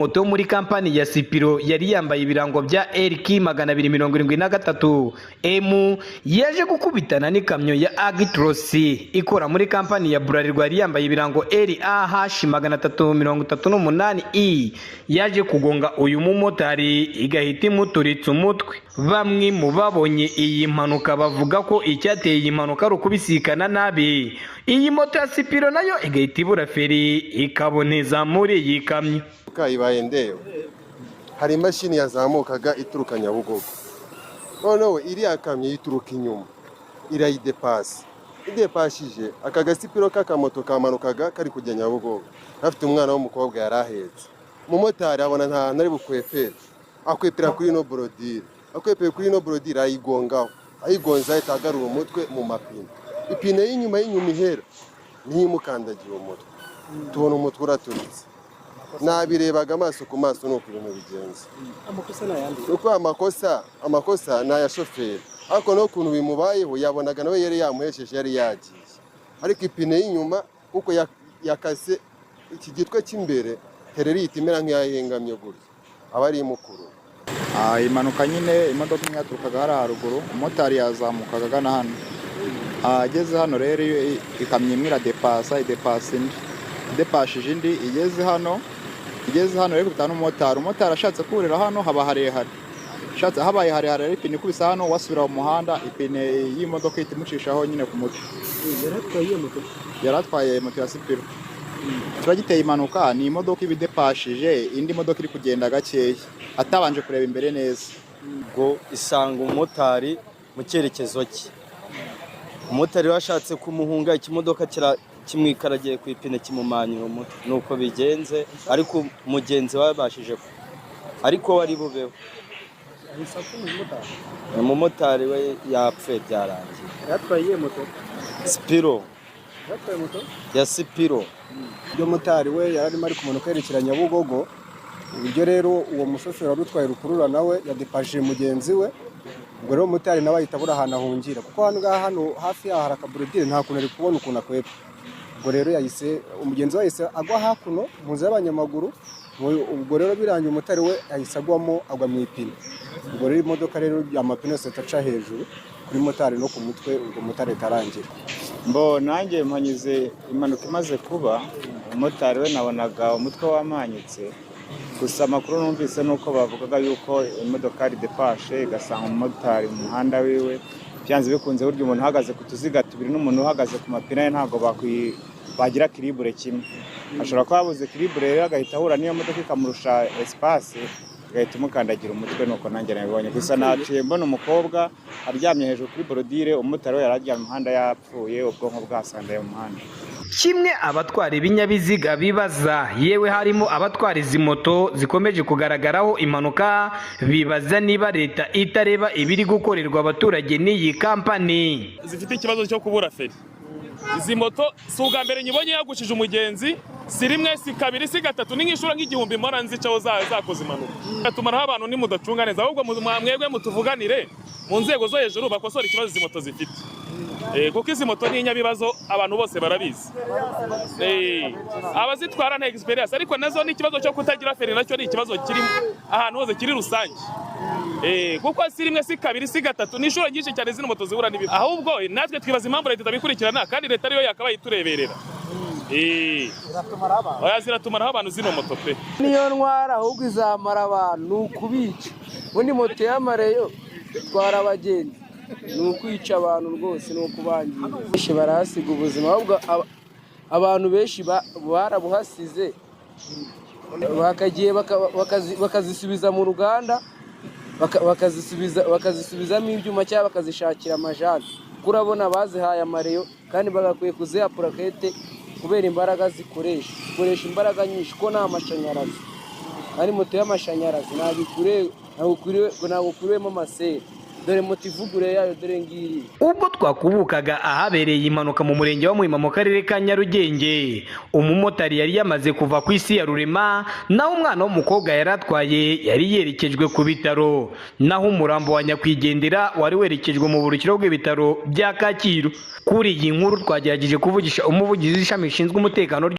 Moto yo muri kampani ya Sipiro yari yambaye ibirango bya RK 273 M yaje gukubitana n'ikamyo ya Actros ikora muri kampani ya Bralirwa yari yambaye ibirango RAH 338 E, yaje kugonga uyu mumotari igahita imuturitsa umutwe. Bamwe mu babonye iyi mpanuka bavuga ko icyateye iyi mpanuka ari ukubisikana nabi, iyi moto ya Sipiro nayo igahita ibura feri ikaboneza muri iyi kamyo. Ibaye ndeba hari imashini yazamukaga ituruka Nyabugogo, noneho iriya kamyo yituruka inyuma irayidepasa. Idepashije aka gasipiro k'akamoto kamanukaga kari kujya Nyabugogo, gafite umwana w'umukobwa yari ahetse. Umumotari abona nta hantu ari bukwepere, akwepera kuri ino bordure, akwepeye kuri ino bordure ayigongaho, ayigonze ahita agarura umutwe mu mapine. Ipine y'inyuma ihera niyo imukandagiye umutwe, tubona umutwe uraturitse. Nabirebaga amaso ku maso nuko ibintu bigenze. Amakosa ni ayandi? Kuko amakosa ni aya shoferi, ariko n'ukuntu bimubayeho yabonaga nawe yari yamuhesheje, yari yagiye, ariko ipine y'inyuma kuko yakase iki gitwe cy'imbere, tereri ihita imera nk'iyahengamye gutya, aba ari imukuru. Impanuka nyine, imodoka imwe yaturukaga hariya haruguru, umumotari yazamukaga agana hano. Ageze hano rero, ikamyo imwe iradepasa, idepasa indi, idepashije indi igeze hano rero ikubita n'umumotari. Umumotari ashatse kurira hano haba harehare, ashatse habaye harehare rero, ipine ikubise hano wasubira mu muhanda, ipine y'imodoka ihita imucishaho nyine ku mutwe. Yari atwaye iyo moto? Yari atwaye moto ya Sipiro. Kiba giteye impanuka ni imodoka iba idepashije indi modoka iri kugenda gakeya, atabanje kureba imbere neza. Ubwo isanga umumotari mu cyerekezo cye, umumotari we ashatse kumuhunga, ikimodoka kimwikaragiye ku ipine kimumanyura umutwe, nuko bigenze. Ariko umugenzi we yabashije ariko wari bubeho. Ahise apfa umumotari? Umumotari we yapfuye, byarangiye. Yari atwaye iyihe moto? Sipiro. Yari atwaye moto? Ya Sipiro. Ibyo motari we yari arimo ari kumanuka yerekera Nyabugogo. Uburyo rero uwo mushoferi wari utwaye rukurura nawe yadepashije mugenzi we, ubwo rero motari nawe ahita abura ahantu ahungira, kuko hano ngaha hano hafi yaho hari akaborodire, nta kuntu ari kubona ukuntu akwepa. Ubwo rero yahise umugenzi we yahise agwa hakuno mu nzira y'abanyamaguru. Ubwo rero birangiye umumotari we yahise agwamo, agwa mu ipine. Ubwo rero imodoka rero amapine yose ahita aca hejuru kuri motari no ku mutwe, ubwo motari ahita arangira. Mbo nanjye mpanyuze impanuka imaze kuba, umumotari we nabonaga umutwe wamanyutse. Gusa amakuru numvise ni uko bavugaga yuko imodoka idepashe igasanga umumotari mu muhanda wiwe. Byanze bikunze burya umuntu uhagaze ku tuziga tubiri n'umuntu uhagaze ku mapine ye ntabwo bagira équilibre kimwe. Ashobora kuba yabuze équilibre rero agahita ahura n'iyo modoka ikamurusha espace, igahita imukandagira umutwe. Nuko nanjye nabibonye. Gusa naciye mbona umukobwa aryamye hejuru kuri borodire, umumotari we yari aryamye mu muhanda yapfuye, ubwonko bwasandaye mu muhanda. Kimwe abatwara ibinyabiziga bibaza, yewe harimo abatwara izi moto zikomeje kugaragaraho impanuka, bibaza niba leta itareba ibiri gukorerwa abaturage n'iyi kampani. Zifite ikibazo cyo kubura feri izi moto. Si ubwa mbere nyibonye yagushije umugenzi, si rimwe, si kabiri, si gatatu, ni nk'inshuro nk'igihumbi mpora nzicaho zakoze impanuka. Tumaraho abantu nimudacunga neza. Ahubwo mwebwe mutuvuganire mu nzego zo hejuru bakosora ikibazo izi moto zifite, kuko izi moto ni inyabibazo, abantu bose barabizi. Abazitwara nta experience, ariko nazo ni ikibazo cyo kutagira feri, nacyo ni ikibazo kiri ahantu hose, kiri rusange. Kuko si rimwe, si kabiri, si gatatu, ni inshuro nyinshi cyane zino moto zihura n'ibibazo. Ahubwo natwe twibaza impamvu leta itabikurikirana kandi leta ariyo yakabaye itureberera. Oya, ziratumaraho abantu zino moto pe. Niyo ntwara ahubwo izamara abantu, ni ukubica. Ubundi moto y'amareyo itwara abagenzi, ni ukwica abantu rwose, ni ukubangiza. Benshi barahasiga ubuzima, ahubwo abantu benshi barabuhasize. Bakagiye bakazisubiza mu ruganda, bakazisubizamo ibyuma cyangwa bakazishakira amajante, kuko urabona bazihaye amareyo kandi bagakwiye kuziha plaquette kubera imbaraga zikoresha imbaraga nyinshi, ko nta mashanyarazi. Kandi moto y'amashanyarazi ntabwo ikuriwemo amaseri. Dore moto ivuguruye yayo, dore ngiri. Ubwo twakubukaga ahabereye impanuka mu murenge wa Muhima mu karere ka Nyarugenge, umumotari yari yamaze kuva ku isi ya rurema, naho umwana w'umukobwa yari atwaye yari yerekejwe ku bitaro, naho umurambo wa nyakwigendera wari werekejwe mu buruhukiro bw'ibitaro bya Kacyiru. Kuri iyi nkuru twagerageje kuvugisha umuvugizi w'ishami rishinzwe umutekano.